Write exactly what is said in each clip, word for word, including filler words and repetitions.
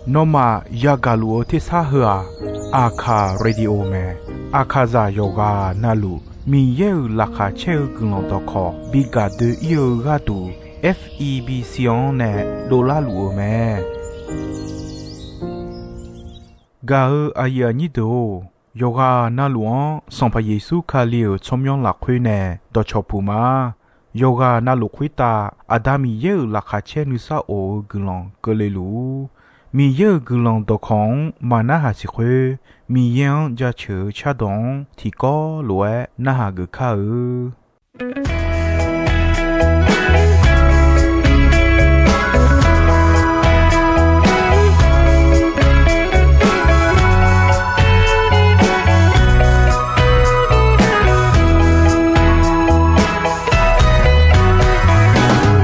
Nawmaf yagaq luf-eu tersar heu-aq, Aqkaq Radio mae. Aqkaqzaq yawqghaq navluf Miqyaer-euq laqkhaq caer-eu guiqlanq dawqkawq bi gaq doe-ir-eu gharduq, F E B C-anr nae dovlar luf-eu mae. Gaq-eu aqyuif aqnyir deuq-or, yawqghaq navluf-anr Sanqpaq Yeqsur Kali-euq tsawrmyanr lafkhoer nae dawqcawq puq ma. Yawqghaq navluf khoertav Aqda Miqyaer-euq laqkhaq caer nuisar of-eu guiqlanq keuvle luf-ur. Miqyaer-euq guiqlanq dawqkawq-anr maqnarhaq siq khoer, Miqyaer-anr jaceuq-eu cardawq-anr tiqkawv lof-aer narhaq geuf kar-eu.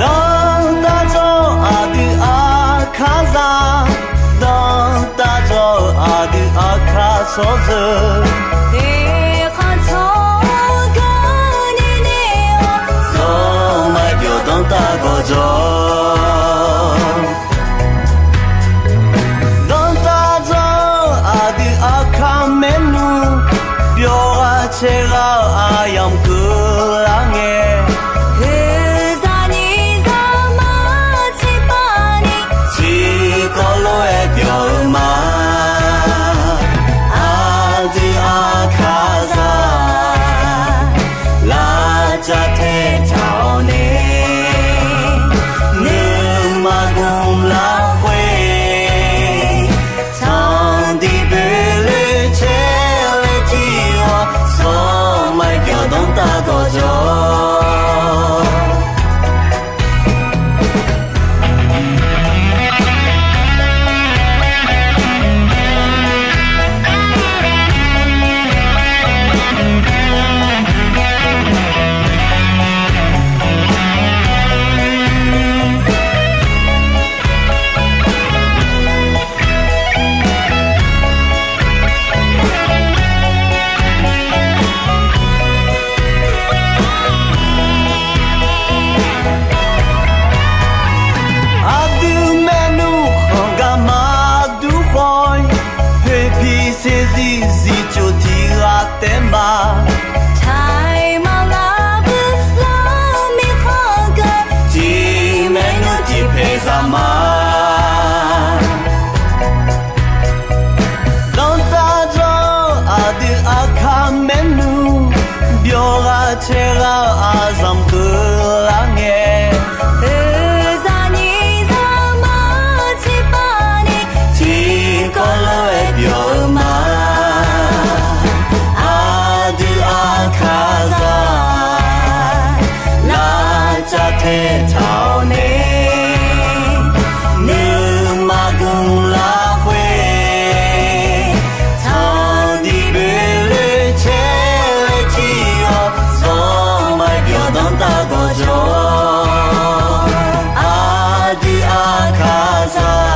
Dawrtaq dzawr aqdui Aqkaqzaq, dawrtaq dzawr aqdui Aqkaq tsawrjeuq, eqkhanq tsawrganq ni nae-awr, zawr maqbyawq dawrtaq gawqjawq. Dawrtaq dzawr aqdui Aqkaq maernmr, byawq ghaq caer ghaq-eu aqyamq keuvlar ngae, heuzaq nyiq zaq mar tsiqpavni, tiqkawv lof-aer byawq-eu ma. Aqdui Aqkaqzaq, lavcav taetaq-awr nae, nuima gmq lafkhoer, tanqdiq boeloe caer laer jir-awr, zawr maqbyawq dawrtaq gawqjawq. Aqdui maernmr khanq gar maqdur khawf-ir, poeqpiq saeqzir zifcof tiq ghaq taef ma. Taiq maqlar bui lar mirkhanq geu, tiq maernmr tiq paeq zaq ma. Dawrtaq dzawr aqdui Aqkaq maernmr, byawq ghaq caer ghaq-eu aqzanq keuvlar ngae, heuzaq nyiq zaq mar tsiqpavni, tiqkawv lof-aer byawq-eu ma. Aqdui Aqkaqzaq, lavcav taetaq-awr nae, nuima gmq lafkhoer, tanqdiq boeloe caer laer jir-awr, zawr maqbyawq dawrtaq gawqjawq. Aqdui Aqkaqzaq,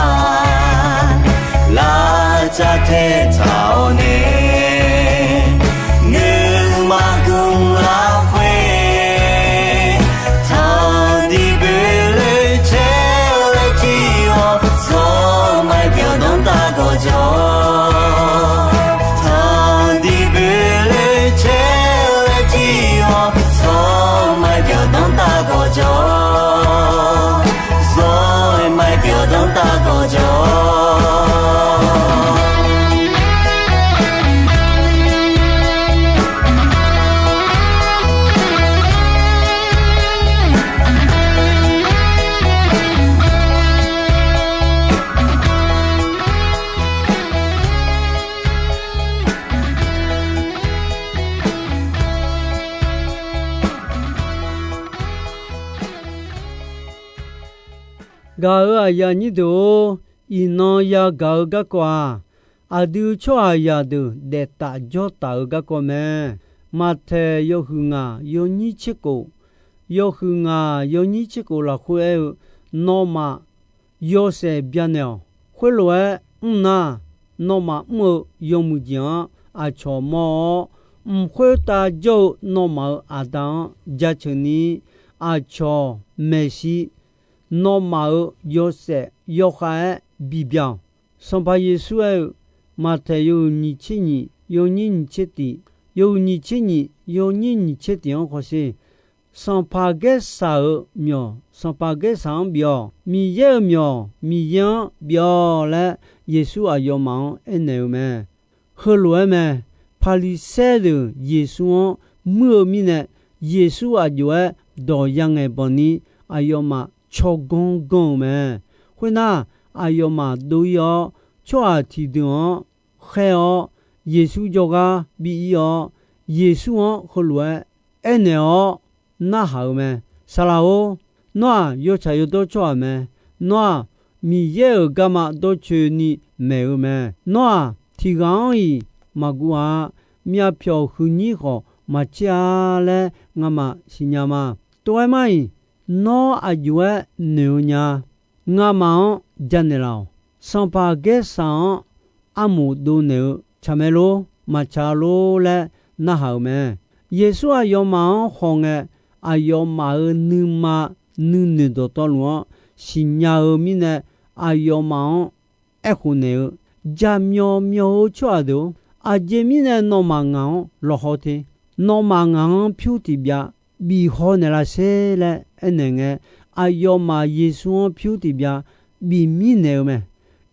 lavcav taetaq-awr nae, nuima gmq lafkhoer, tanqdiq boeloe caer laer jir-awr, zawr maqbyawq dawrtaq gawqjawq. Tanqdiq boeloe caer laer jir-awr, zawr maqbyawq dawrtaq gawqjawq. Zawr maqbyawq dawrtaq gawqjawq. Gaq-euq aqyuif aqnyir deuq-or, iqnan yagaq-eu garkawv-aq, aqdui tsawrhaqzaq deuq daeftaf jawrtaf-eu garkawv mae. Maqtaeq yawhuiq ngaq yawnyir tserkhof, yawhuiq ngaq yawnyir tserkhof lafkhoer aer-eu, nawmaf yawshaef byanaeq-awq. Khoerlof-aer mr nar, nawmaf mr-eu yawmuiq jeq-anr aqcawq mawr-awr, mq khoertav jawr-eu nawmaf-euq Aqda-anr jaceuq ni, aqcawq maeqshi nawmaf-euq yawshaef yawkhav-aer bibya-awq. Sanqpaq Yeqsur aer-eu, Maqtaeq yawhuiq nyiq tser nyiq yawnyir nyiq tser tiq, yawhuiq nyiq tser nyiq yawnyir nyiq tser tiq-anr khawf sher. Sanqpaq Gaersaq-euq myawq, Sanqpaq Gaersaq-anr bif-awq. Miqyaer-euq myawq, Miqyaer-anr bif-awq laer, Yeqsur aqyawfmaf-anr aernaeq-eu mae. Heulof-aer mae. Paqliqsaer deuq Yeqsur-anr muir-eu mirnae, Yeqsur aqjox-aer dawq yangaeq banq ni aqyawfmaf tsawrganr ganr-eu mae. Khoernar, aqyawfmaf dov-ir-awr, tsawrhaq tiqdeuq-anr khaer-awr, Yeqsur jawrgar bi-ir-awr, Yeqsur-anr heulof-aer aernaeq-awr narhaq-eu mae. Saqlaq-or, nawr-aq yawtsaq yawdawr tsawrhaq mae. Nawr-aq Miqyaer-euq garma dawrcoeni maeq-eu mae. Nawr-aq tiq ghaq-anr-iq maqguv-a. Myavpyawq huiqnyir khawf maqtser-a laer ngamaf siqnya ma. Tov-aer mar-iq, nawr aqjox-aer noeq-eu nya. Ngamaf-anr janaeq laf-awq. Sanqpaq Gaersaq-anr armoq dovnaeq-eu tsaq mae lor, maqtsaq lor laer narhaq-euq mae. Yeqsur aqyawfmaf-anr khawf ngae, aqyawfmaf-euq nuima nuinoeq dawqtawvluf-anr siqnya-eu mirnae, aqyawfmaf-anr aerkhof naeq-eu, Jaqmyawf myawf-eu tsawrhaq deuq-or, aqjeq mirnae nawmaf ngaq-anr lawqhaw te. Nawmaf ngaq-anr pyur tiqbyav bifhaw naeqlaf sher laer aernaeq ngae, aqyawfmaf Yeqsur-anr pyur tiqbyav bif mirnaeq-eu mae.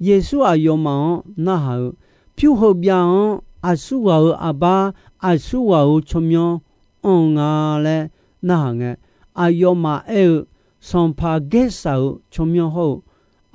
Yeqsur aqyawfmaf-anr narhaq-eu, Pyur heu byav-anr aqsurghaq-euq aqbar, aqsurghaq-euq tsawrmyanr anr-eu nga laer narhaq ngae, aqyawfmaf aer-eu, Sanqpaq Gaersaq-euq tsawrmyanr hawr-eu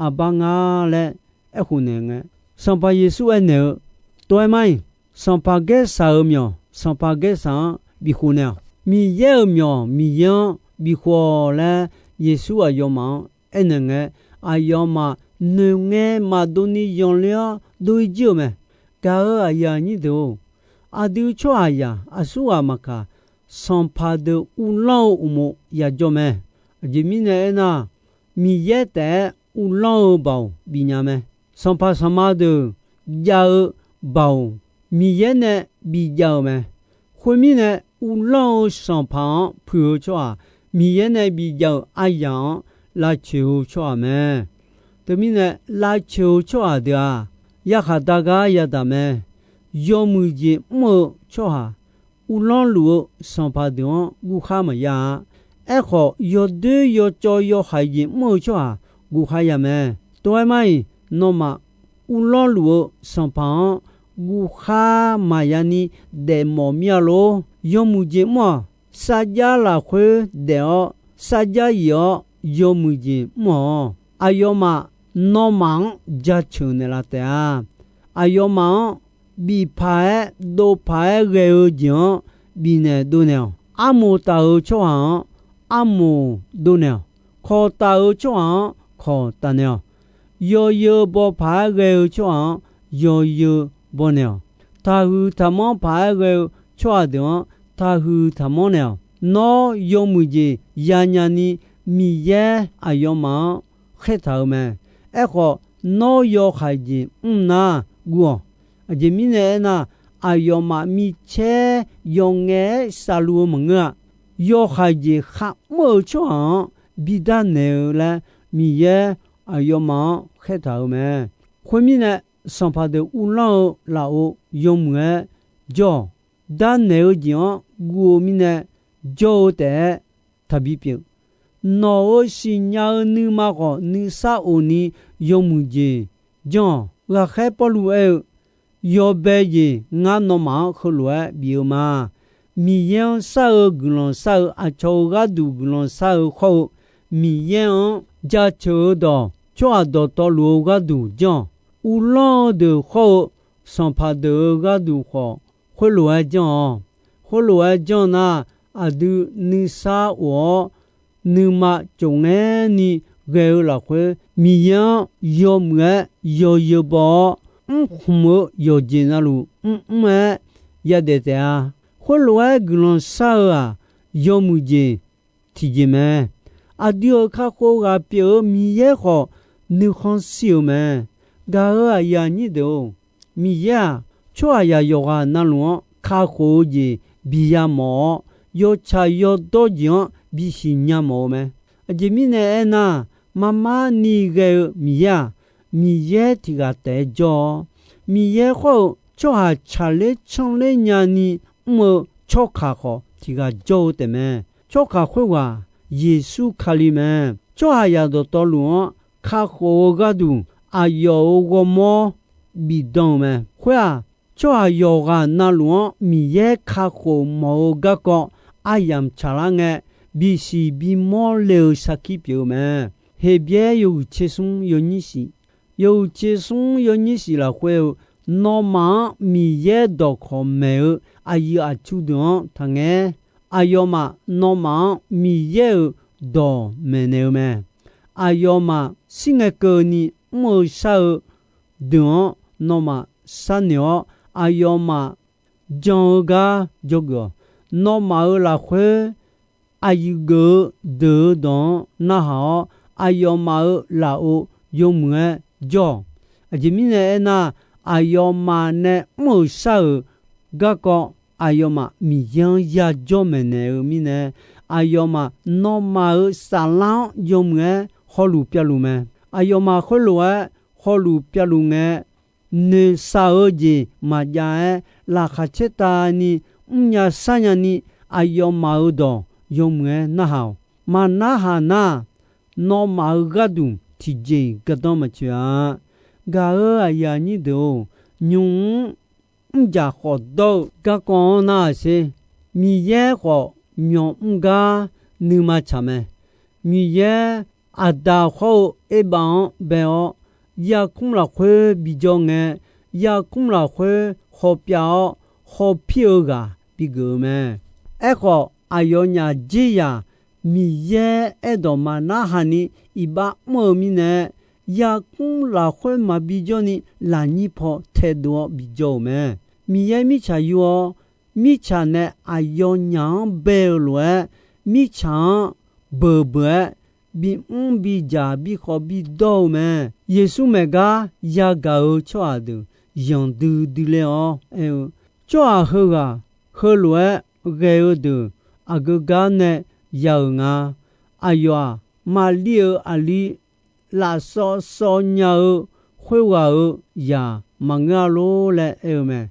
aqbar nga laer aerkhof naeq ngae, Sanqpaq Yeqsur aernaeq-eu, Tov-aer mar-iq, Sanqpaq Gaersaq-euq myawq, Sanqpaq Gaersaq-anr bifkhof naeq-awq. Miqyaer-euq myawq, Miqyaer-anr bifkhof-awq laer, Yeqsur aqyawfmaf-anr aernaeq ngae, aqyawfmaf noeqngae maqdov ni yanler-awr dov-ir jir-euq mae. Gaq-euq aqyuif aqnyir deuq-or, aqdui tsawrhaqzaq aqsurghaq maqkaq, sanqpaq deuq uvlanr-eu uqmov yajawr mae. Aqjeq mirnae aernar, Miqyaer taef-aer uvlanr-eu baoq bifnya mae. Sanqpaq sanqma deuq jav-eu baoq Miqyaer nae bijav-euq mae. Khoermirnae, uvlanr-eu sanqpaq-anr puiq-eu tsawrhaq Miqyaer nae bijav-euq aryaq-anr lavcoeq-eu tsawrhaq mae. Teumirnae, lavcoeq-eu tsawrhaq deuq-aq, yarkhaq dar gar yadaq mae. Yawmuiq jeq mr-eu tsawrhaq, uvlanr luf-eu sanqpaq deuq-anr guvkhar maqya-a. Aerkhawf, yawdoer yawcawv yawhaiq jeq mr-eu tsawrhaq guvkhar ya mae. Tov-aer mar-iq, nawmaf uvlanr luf-eu sanqpaq-anr guvkhar maqya ni daefmawf mir-a lor. Yawmuiq jeq mr-awq. Sarjax lafkhoer daef-awr, sarjax yif-awr yawmuiq jeq mr-awq. Aqyawfmaf nawmaf-anr jaceuq naeqlaf taef-a. Aqyawfmaf-anr bif paq-aer dov paq-aer ghae-eu jeq-anr bifnaeq dovnaeq-awq. Armoq taf-eu tsawrhaq-anr armoq dovnaeq-awq. Kawq taf-eu tsawrhaq-anr kawq tafnaeq-awq. Yawzeu baw paq-aer ghae-eu tsawrhaq-anr yawzeu bawnaeq-awq. Taqhuiq taqmanr paq-aer ghae-eu tsawrhaq deuq-anr taqhuiq taqmanr naeq-awq. Nawr yawmuiq jeq yanya ni Miqyaer aqyawfmaf-anr khaertaq-eu mae. Aerkhawf, nawr yawhaiq jeq mr nar guv-awq. Aqjeq mirnae aernar, aqyawfmaf micaer yawqngaef-aer savluf-eu maqngeur-a. Yawhaiq jeq kharmr-eu tsawrhaq-anr bidar naeq-eu laer Miqyaer aqyawfmaf-anr khaertaq-eu mae. Khoermirnae, sanqpaq deuq uvlanr-eu lafov yawmuiq-aer jawr-awq. Darnaeq-eu jeq-anr guv-eu mirnae jawr-eu taef-aer taqbi pyeuf. Nawq-euq siqnya-eu nuima khawf nuisar of ni yawmuiq jeq janr-awq. Ghaqkhaer Pawrluv aer-eu, Yawbae jeq ngar nawmaf-anr heulof-aer bif-eu ma. Miqyaer-anr shar-eu guiqlanq shar-eu aqcawq-euq gharduq guiqlanq shar-eu khawr-eu, Miqyaer-anr jaceuq-eu dawq tsawrhaq dawqtawvluf-eu gharduq janr-awq. Uvlanr-eu deuq khawr-eu sanqpaq deuq-euq gharduq khawf khoerlof-aer janr-awq. Khoerlof-aer janr nar, aqdui nuisar of-awr, nuima cofngaer ni ghae-eu lafkhoer, Miqyaer-anr yawmuiq-aer yawzeu baw-awr, mrkhmq-eu yawqjeq navluf mrmr-aer yadaef taef-a. Khoerlof-aer guiqlanq shar-eu-aq, yawmuiq jeq tiqjeq mae. Aqdui-euq kakhof ghaq pyeuf-eu Miqyaer khawf, nuikhanr shir-euq mae. Gaq-euq aqyuif aqnyir deuq-or, Miqyaer-aq, tsawrhaqzaq yawqghaq navluf-anr kakhof-eu jeq biya mawf-awr, yawtsaq yawdawr jeq-anr bisiq nya mawf-eu mae. Aqjeq mirnae aernar, Marmar ni ghae-eu Miqyaer-aq, Miqyaer tiq ghaq taef-aer jawr-awr, Miqyaer khawr-eu tsawrhaq tsaqler canrler nyani mr-eu tsawrkaq khawf tiq ghaq jawr-eu taefmae. Tsawrkaq khoerghaq Yeqsur Kali mae. Tsawrhaqzaq dawqtawvluf-anr kakhof-eu gharduq, aqyawf-euq ghawrmawr bifdan-euq mae. Khoer-aq, tsawrhaq yawqghaq navluf-anr Miqyaer kakhof mawf-eu garkawv aryamq tsaqlar ngae, bisiq bimawr le-eu sarkir pyeuf-eu mae. Heqbyaer yawhuiq tser smr yawnyir shiq, yawhuiq tser smr yawnyir shiq lafkhoer-eu, nawmaf-anr Miqyaer dawqkawq maeq-eu aqyuif aqtsu deuq-anr taqngaer. Aqyawfmaf nawmaf-anr Miqyaer-euq dawq maeqnaeq-eu mae. Aqyawfmaf shir ngae keuvni mr-eu shar-eu deuq-anr nawmaf sharnoeq-awr, aqyawfmaf jan-eu gar dzawgeuf-awq. Nawmaf-euq lafkhoer aqyuif geuf-eu deuq-eu dawq-anr narhaq-awr, aqyawfmaf-euq lafov yawmuiq-aer jawr-awq. Aqjeq mirnae aernar, aqyawfmaf nae mr-euq shar-euq garkawv aqyawfmaf Miqyaer-anr yajawr maeqnaeq-eu mirnae, aqyawfmaf nawmaf-euq saflar-anr yawmuiq-aer hawluf pyavluf mae. Aqyawfmaf khoerlof-aer hawluf pyavluf ngae, noeqshaq-eu jeq maqjav-aer laqkhaq caertavni mrnya sharnya ni aqyawfmaf-euq dawq yawmuiq-aer narhaq-awq. Maqnarhaq nar, nawmaf-euq gharduq tiqjeq-iq gardanr maqtsoeq-a. Gaq-euq aqyuif aqnyir deuq-or, nymq-mr mrjaq khawf dawr-eu garkawv-anr narhaq sher. Miqyaer khawf, myawq mr gar nuima tsaq mae. Miqyaer, Aqdaq khawr-eu Erbav-anr bae-awr, yarkmr lafkhoer bijawr ngae, yarkmr lafkhoer hawpyav-awr hawpir-eu ghaq bigeuf-eu mae. Aerkhawf, aqyawfnyaf dzerzaq Miqyaer aerdawq maqnarhaq ni iqbax mr-eu mirnae, yarkmr lafkhoer maqbi jawrni lafnyir paw taedov-awr bijawr-euq mae. Miqyaer mirtsaq yur-awr, mirtsaq nae aqyawfnyaf-anr bae-eu lof-aer, mirtsaq-anr beuq beuq-aer bimr bidzaq bikhawf bidawr-eu mae. Yeqsur maeq gar yagaq-eu tsawrhaq deuq yanqdui dui ler-awr aer-eu, Tsawrhaq heughaq heulof-aer ghae-eu deuq aqgeu gar nae ya-euq nga. Aqyawf-aq, maqlir-euq aqli lafsawv sawv nya-eu khoerghaq-euq zaq maqngeur-a lor laer aer-eu mae.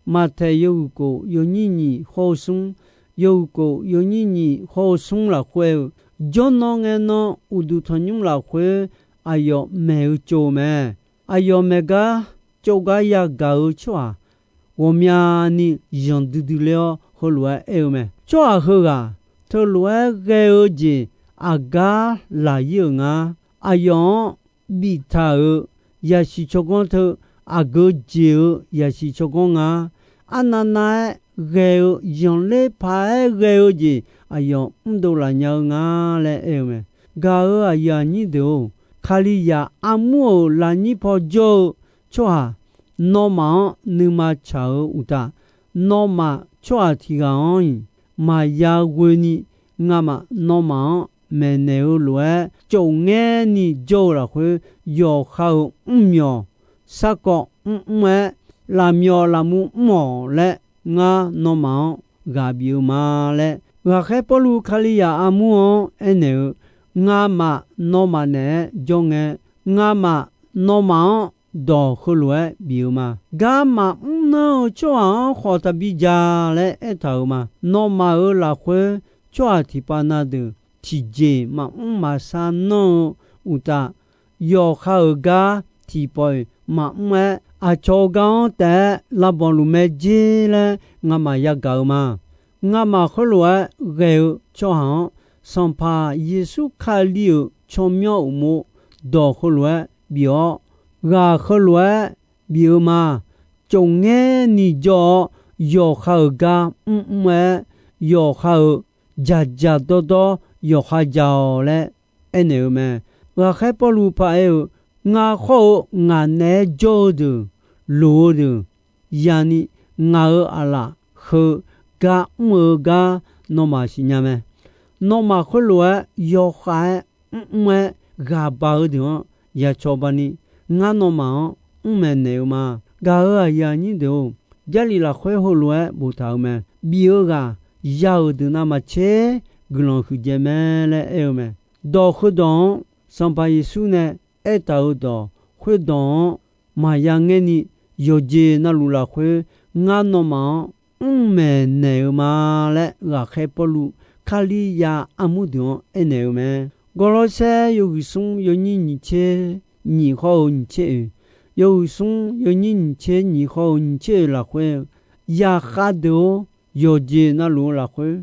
Maqtaeq yawhuiq kof yawnyir nyiq hawr-eu smr, yawhuiq kof yawnyir nyiq hawr-eu smr lafkhoer-eu, jawrnan ngae nan uqduq tanqnymr lafkhoer aqyawf maeq-eu tsov-eu mae. Aqyawf maeq gar tsov gar yagaq-eu tsawrhaq ghawqmyani yanqdui dui ler-awr heulof-aer aer-eu mae. Tsawrhaq heughaq teulof-aer ghae-eu jeq aqgar laq ir-euq nga. Aqyawf-anr biftaq-euq yasiq tsawrganr teu aqgeu jeq-eu yasiq tsawrganr nga. Arnavnav-aer ghae-eu yanqler paq-aer ghae-eu jeq aqyawf mrdov laf nya-eu nga laer aer-eu mae. Gaq-euq aqyuif aqnyir deuq-or, Kalizaq armur-euq lafnyir paw jawr-eu tsawrhaq nawmaf-anr nuima tsaq-eu uqtaf, nawmaf tsawrhaq tiq ghaq-anr-iq maqya ghoeni ngamaf nawmaf-anr maeqnaeq-eu lof-aer, tsofngaer ni jawr-eu lafkhoer yawqha-euq mrmyawq sarkawv mrmr-aer, lafmyawf lafmur mr-awq laer ngar nawmaf-anr ghaq bif-eu ma laer, ghaqkhaer Pawrluv Kalizaq armur-anr aernaeq-eu, ngamaf nawmaf naeq-aer jawr ngae, ngamaf nawmaf-anr dawq heulof-aer bif-eu ma. Gar maqmr nanr-eu tsawrhaq-anr khawf taqbi ja laer aertaq-euq ma. Nawmaf-euq lafkhoer tsawrhaq tiqpav na deuq tiqjeq maqmr maqshar nanr-eu uqtaf, yawqha-euq gar tiqpawf-iq maqmr-aer, aqcawq-eu gar-anr taef-aer lavbanq luf mae jer laer ngamaf yagaq-eu ma. Ngamaf khoerlof-aer ghae-eu tsawrhaq-anr, Sanqpaq Yeqsur Kali-euq tsawrmyanr uqmov dawq heulof-aer bif-awr, ghaq heulof-aer bif-eu ma. Tsofngaer ni jawr-awr, yawqha-euq gar mrmr-aer, yawqha-euq dzaqdzaq dawrdawr yawqha ja-awq laer aernaeq-eu mae. Ghaqkhaer Pawrluv paraer-eu, ngar khawr-eu ngaq naeq-aer jawr-eu deuq, loq-eu deuq, yani ngaq-euq aqlaf heu gar mr-eu gar nawmaf siqnya mae. Nawmaf khoerlof-aer yawkhav-aer mrmr-aer ghaq baq-eu deuq-anr ya cawba ni, ngar nawmaf-anr mr maeqnaeq-eu ma. Gaq-euq aqyuif aqnyir deuq-or, Jarlif lafkhoer heulof-aer boftaq-eu mae. Bif-eu ghaq ya-euq deuq navmaqtser guiqlanq huiqdzae mae laer aer-eu mae. Dawq heudawq-anr Sanqpaq Yeqsur nae aertaq-euq dawq khoerdawq-anr maqya ngaer ni, yawqjeq navluf lafkhoer ngar nawmaf-anr mr maeqnaeq-eu ma laer ghaqkhaer Pawrluv Kalizaq armur deuq-anr aernaeq-eu mae. Gawrlawrsaer yawhuiq smr yawnyir nyiq tser nyiq hawr-eu nyiq tser oeq, yawhuiq smr yawnyir nyiq tser nyiq hawr-eu nyiq tser oeq lafkhoer-eu, yaqkhav deuq-or, yawqjeq navluf-eu lafkhoer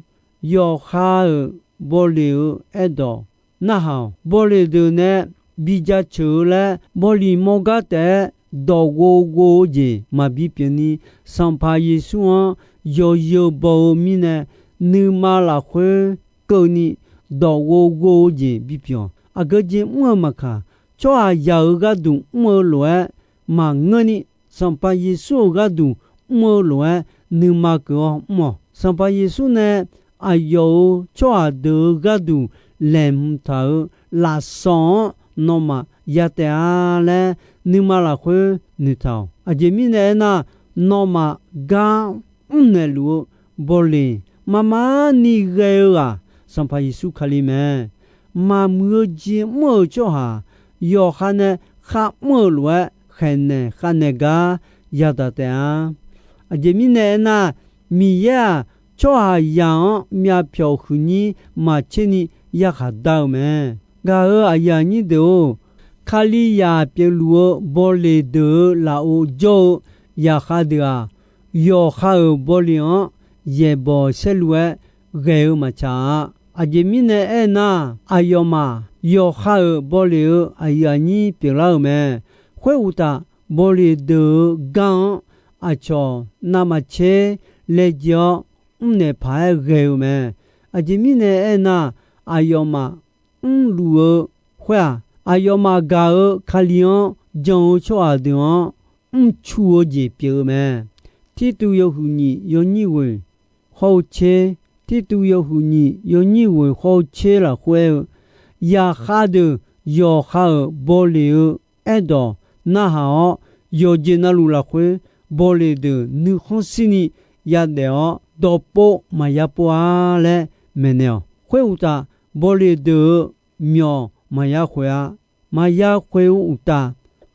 yawqha-euq bawleq-eu aerdawq narhaq-awq. Bawleq deuq nae bijaceuq-eu laer bawleq mawrgar taef-aer dawq ghov ghov-eu jeq maqbi pyeuf ni, Sanqpaq Yeqsur-anr yawzeu baw-eu mirnae, nuima lafkhoer keuvni dawq ghov ghov-eu jeq bipyeuf-awq. Aqgeu jeq mr-eu maqkaq, tsawrhaqzaq-euq gharduq mr-eu lof-aer maqngeur ni, Sanqpaq Yeqsur-euq gharduq mr-eu lof-aer nuima keuv-awr mr-awq. Sanqpaq Yeqsur nae aqyawf-euq tsawrhaq deuq-euq gharduq laeqhmq taq-euq lafsawq-anr nawmaf ya taef-a laer nuima lafkhoer noeqtaq-awq. Aqjeq mirnae aernar, nawmaf gar mrnaeq luf-eu bawleq mar mar ni ghae-eu ghaq, Sanqpaq Yeqsur Kali mae. Maqmuiq-eu jeq mr-euq tsawrhaq yawqha nae kharmr-eu lof-aer khaeqnaeq khavnaeq gar yadaq taef-a. Aqjeq mirnae aernar, Miqyaer-aq, tsawrhaqzaq-anr myavpyawq huiqnyir maqtser ni yarkhaq dar-eu mae. Gaq-euq aqyuif aqnyir deuq-or, Kalizaq pyeufluf-eu bawleq deuq-euq lafov jawr-eu yaqkhav deuq-aq, yawqha-euq bawleq-anr yaeqbawq saerlu-aer ghae-eu maqtsaq-a. Aqjeq mirnae aernar, aqyawfmaf yawqha-euq bawleq-eu aqyuif aqnyir pyeuflar-euq mae. Khoeruqtaf, bawleq deuq-euq gar-anr aqcawq navmaqtser laejae-awr mrnaeq paq-aer ghae-eu mae. Aqjeq mirnae aernar, aqyawfmaf mrluf-eu khoer-aq, aqyawfmaf gaq-eu Kali-anr jan-eu tsawrhaq deuq-anr mrcu-eu jeq pyeuf-eu mae. Tirtuv yawhuiq nyiq yawnyir ghoeq hawr-eu tser, Tirtuv yawhuiq nyiq yawnyir ghoeq hawr-eu tser lafkhoer aer-eu, yaqkhav deuq yawqha-euq bawleq-eu aerdawq narhaq-awr, yawqjeq navluf lafkhoer bawleq deuq nuikhanr shirni yadaef-awr, dawqpov maqya pov-a laer maeqnaeq-awq. Khoeruqtaf, bawleq deuq-euq myawq maqya khoeq-a. Maqya khoeq-eu uqtaf,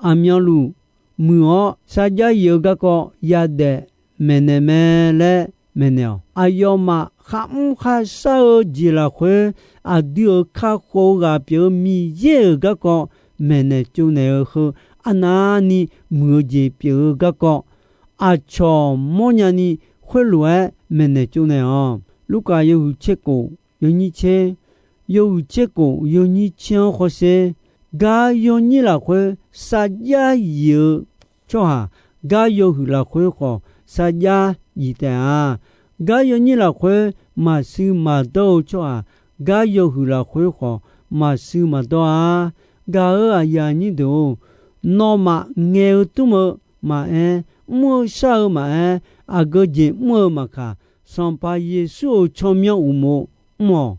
aqmyanluf muiq-awr sarjax yif-eu garkawv yadaef maeqnaeq mae laer maeqnaeq-awq. Aqyawfmaf kharmr kharshar-eu jeq lafkhoer, aqdui-euq kakhof-eu ghaq pyeuf-eu Miqyaer-euq garkawv maeqnaeq tsovnaeq-eu heu arnavni muiq-eu jeq pyeuf-eu garkawv, aqcawq mawrnya ni khoerlof-aer maeqnaeq tsovnaeq-awq. Lurkaf yawhuiq tser kof yawnyir tser, yawhuiq tser kof yawnyir tser-anr hawsher, gar yawnyir lafkhoer sarjax yif-eu tsawrhaq, gar yawhuiq lafkhoer khawf sarjax yif taef-a. Gar yawnyir lafkhoer maqsui maqdawr-eu tsawrhaq, gar yawhuiq lafkhoer khawf maqsui maqdawr-a. Gaq-euq aqyuif aqnyir deuq-or, nawmaf ngaeq-eu tmr-eu maqaer, mr-eu shar-eu maqaer, aqgeu jeq mr-eu maqkaq, Sanqpaq Yeqsur-euq tsawrmyanr uqmov mr-awq.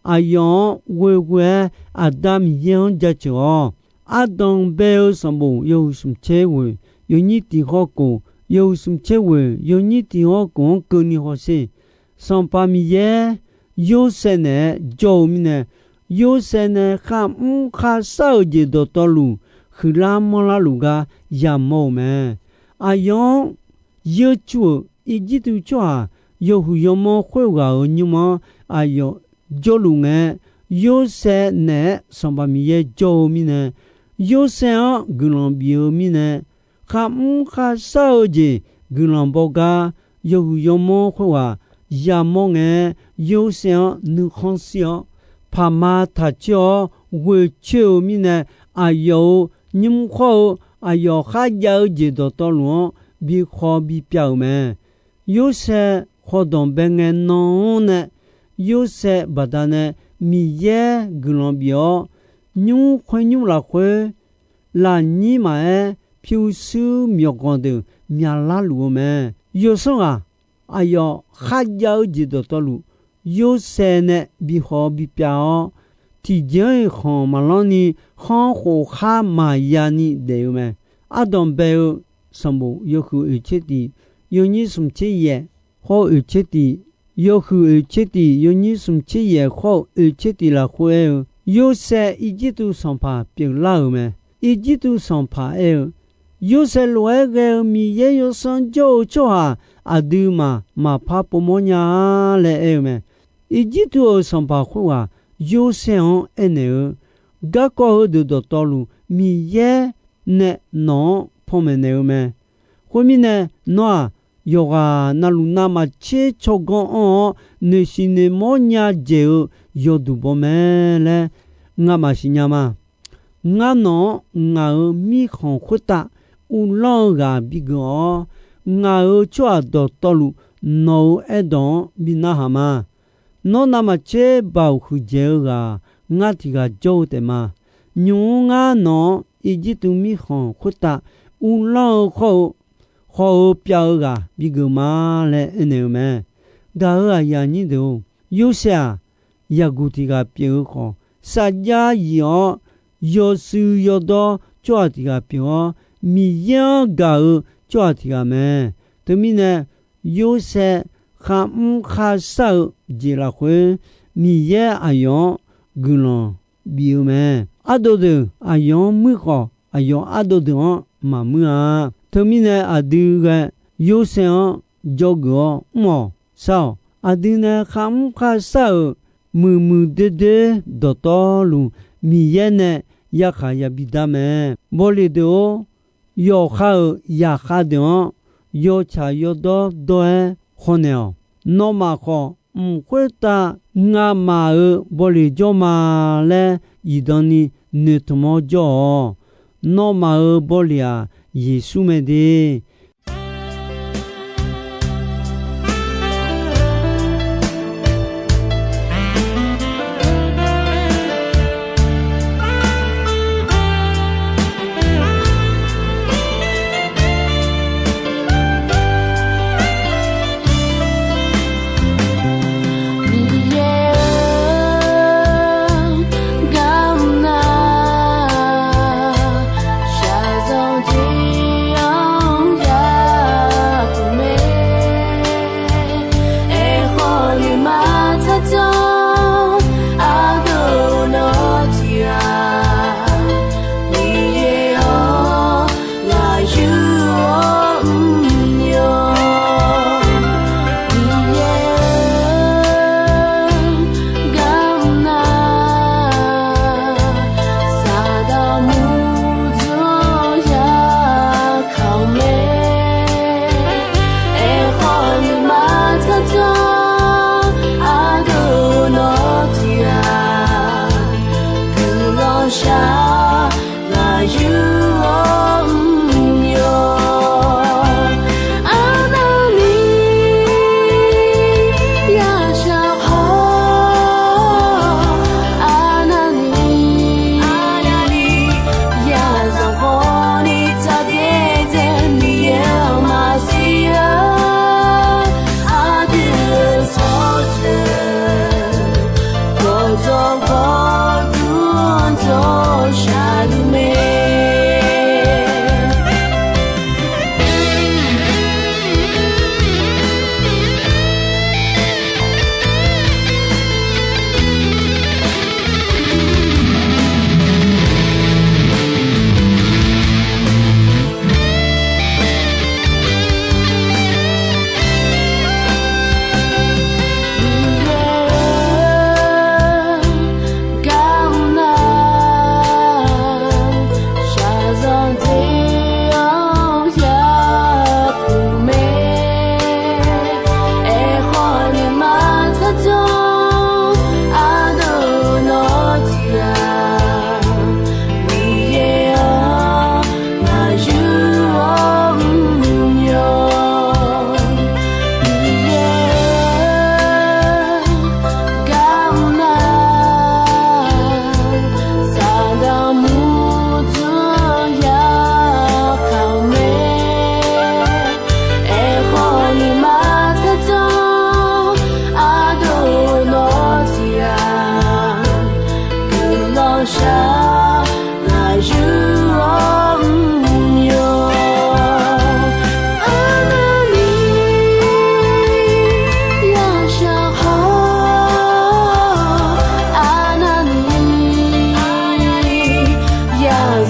Aqyawf-anr ghoeghoe-aer Aqda Miqyaer-anr jaceuq-awr, ardanq bae-eu sanqbof yawhuiq smq tser ghoeq yawnyir tiq hawr kof, yawhuiq smq tser ghoeq yawnyir tiq hawr kof-anr keuvni hawsher. Sanqpaq Miqyaer Yorsaev naeq-aer jawr-eu mirnae, Yorsaev nae kharmr kharshar-eu jeq dawqtawvluf, huiqlar manrlar luf gar yamawr-euq mae. Aqyawf-anr yeucu-euq Irjirtuv tsawrhaq yawhuiq yawmanr khoerghaq-euq nymr-anr aqyawf jawrluf ngae, Yorsaev naeq-aer Sanqpaq Miqyaer jawr-eu mirnae, Yorsaev-anr guiqlanq bif-eu mirnae, kharmr kharshar-eu jeq guiqlanq baw gar yawhuiq yawmanr khoerghaq yamawr ngae, Yorsaev-anr nuikhanr shir-awr, paqma taq coer-awr ghoeq coer-eu mirnae, aqyawf-euq nymr khawr-eu aqyawf kharjav-eu jeq dawqtawvluf-anr bi khawf bi pyav-euq mae. Yorsaev khawf danqbae ngae nan-anr nae, Yorsaev baqdanae Miqyaer guiqlanq bif-awr, nymr khoer nymr lafkhoer lafnyir maqaer, pyurshuir myawqganq deuq myaqlar luf-eu mae. Yawsanr ghaq aqyawf kharjav-eu jeq dawqtawvluf, Yorsaev nae bi khawf bi pyav-awr, tiqjeq-anr-iq khanq maqlanr ni, khanr khof khar maqya ni daef-eu mae. Ardanq bae-eu sanqbof yawhuiq oeq tser tiq, yawnyir smq tser yaef, hawr-eu oeq tser tiq, yawhuiq oeq tser tiq, yawnyir smq tser yaef, hawr-eu oeq tser tiq lafkhoer aer-eu, Yorsaev Irjirtuv sanqpaq pyeuflar-euq mae. Irjirtuv sanqpaq aer-eu, Yorsaev lof-aer ghae-eu Miqyaer yawsanr jawr-eu tsawrhaq aqduimaf maqpar povmawr nya-a laer aer-eu mae. Irjirtuv-euq sanqpaq khoerghaq Yorsaev-anr aernaeq-eu, Garkawv heudeuq dawqtawvluf Miqyaer nae nawq-anr panmaeq naeq-eu mae. Khoermirnae, nawr-aq, yawqghaq navluf navmaqtser tsawrganr anr-awr noeqsiq noeqmawr nya dzaeq-eu yawduq baw mae laer ngamaf siqnya ma. Ngar nawq-anr ngaq-euq mirkhanq khoertav uvlanr-eu ghaq bigeuf-awr, ngaq-euq tsawrhaq dawqtawvluf nawq-euq aerdawq-anr bi narhaq ma. Nawr navmaqtser baoq huiqdzaeq-eu ghaq ngar tiq ghaq jawr-eu taef ma. Nymq-mr ngar nawq-anr Irjirtuv mirkhanq khoertav uvlanr-eu khawr-eu, khawq-eu pyav-eu ghaq bigeuf ma laer aernaeq-eu mae. Gaq-euq aqyuif aqnyir deuq-or, Yorsaev-aq, yaqguq tiq ghaq pyeuf-eu khawf, sarjax yif-awr yawshuif yawdawr tsawrhaq tiq ghaq pyeuf-awr, Miqyaer-anr gaq-eu tsawrhaq tiq ghaq mae. Teumirnae, Yorsaev kharmr kharshar-eu jeq lafkhoer, Miqyaer aqyawf-anr guiqlanq bif-eu mae. Ardov deuq aqyawf-anr muir khawf, aqyawf ardov deuq-anr maqmuir-a. Teumirnae aqdui ghae Yorsaev-anr dzawgeuf-awr mr-awq, shar-awq. Aqdui nae kharmr kharshar-euq muiqmuiq doerdoer dawqtawvluf Miqyaer nae yarkhaq yabi dar mae. Bawleq deuq-or, yawqha-euq zaqkhav deuq-anr yawtsaq yawdawr dawr-aer khawnaeq-awq. Nawmaf khawf, mq khoertav ngamaf-euq bawleq jawr ma laer zifdan ni noeqtmq-awr jawr-awq. Nawmaf-euq bawleq-aq, Yeqsur mae de. Miqyaer-eu, gar nar, shaqzanq tiq-anr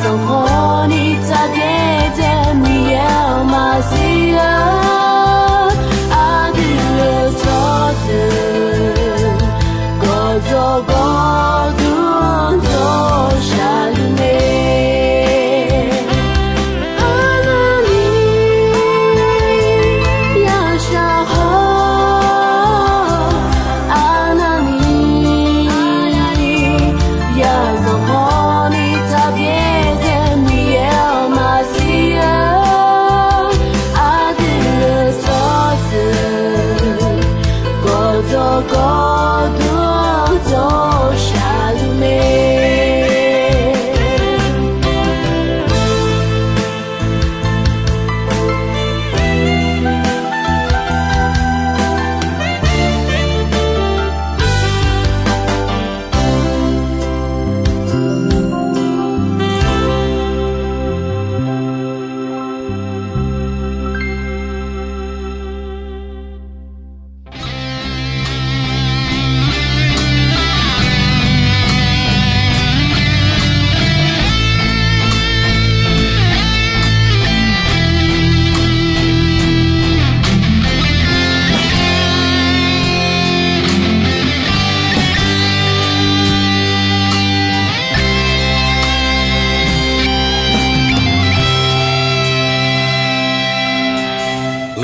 Sanqpawr ni tsaqbyaer dzae Miqyaer-euq maqsiq-eu aqdui-euq tsawrjeuq gawqjawq gawqdmr dmr tsawrshaq luf mae. Arnavni yashaq hawr, arnavni yashaq hawr ni tsaqbyaer dzae Miqyaer-euq maqsiq-eu aqdui-euq tsawrjeuq gawqjawq gawqdmr tsawrshaq luf mae.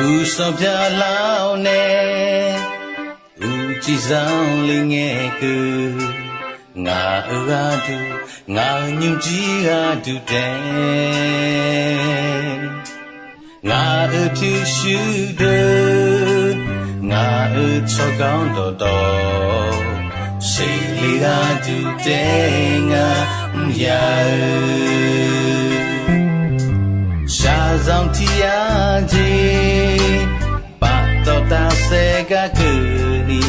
Uqsanq byaqlar-awr nae, uqcif zanq le ngae keuv, ngaq-euq gharduq, ngaq-euq nymrjir gharduq taef, ngaq-euq pyurshuir deuq, ngaq-euq tsawrganr dawqtawv, seqle gharduq taef ngar mr ya-eu. Shaqzanq tiq yar jeq, paftawf tafsaef gar keuvni,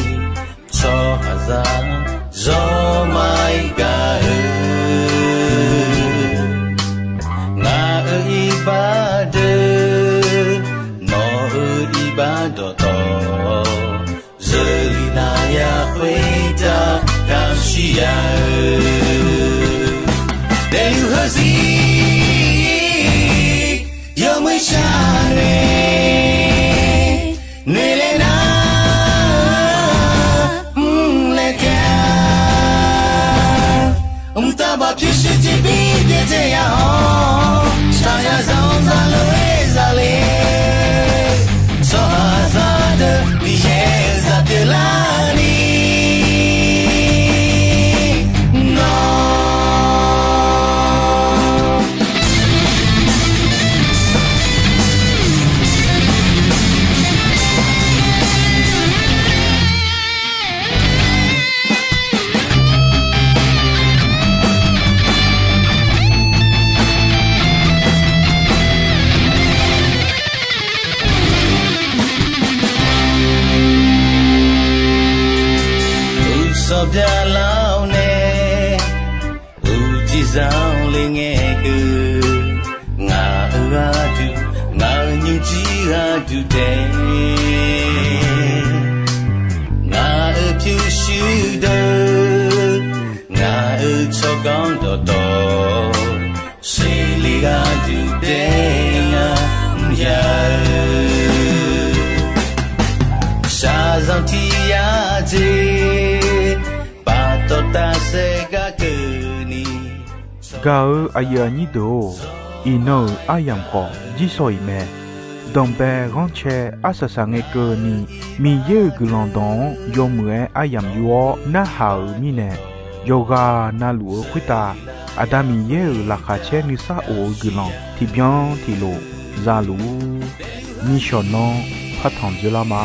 tsawrhaqzaq zawr ma-ir gaq-eu, ngaq-euq iqbax deuq, nawq-euq iqbax dawqtawv, zeurlif nav ya khoertav kamq shir ya-eu, daefluf heuzir yawmuiq shar nae, noeqlaer nar, mrlaer taef-a. Mqtav baq pyurshuir tiqbir byaerdzae ya-awr, shaqzanq zaqlof-aer zale, tsawrhaqzaq deuq Miqyaer zaq pyeuflarni, nawr Uqsanq byaqlar-awr nae, uqcif zanq le ngae keuv, ngaq-euq gharduq, ngaq-euq nymrjir gharduq taef, ngaq-euq pyurshuir deuq, ngaq-euq tsawrganr dawqtawv, seqle gharduq taef ngar mr ya-eu, shaqzanq tiq yar jeq, paftawf tafsaef gar keuvni. Gaq-euq aqyuif aqnyir deuq-or, iqnan-euq aryamq khawf jirsawq iq mae. Danqbae ghanrcae arsaq saq ngae keuvni, Miqyaer-euq guiqlanq dawq-anr yawmuiq-aer aryamq yur-awr narhaq-euq mirnae, yawqghaq na luf-eu khoertav Aqda Miqyaer-euq laqkhaq caer nuisar of-eu guiqlanq tiqbyan tiqlof za luf-ur. Nishawq nanr partanq dzoerlar ma.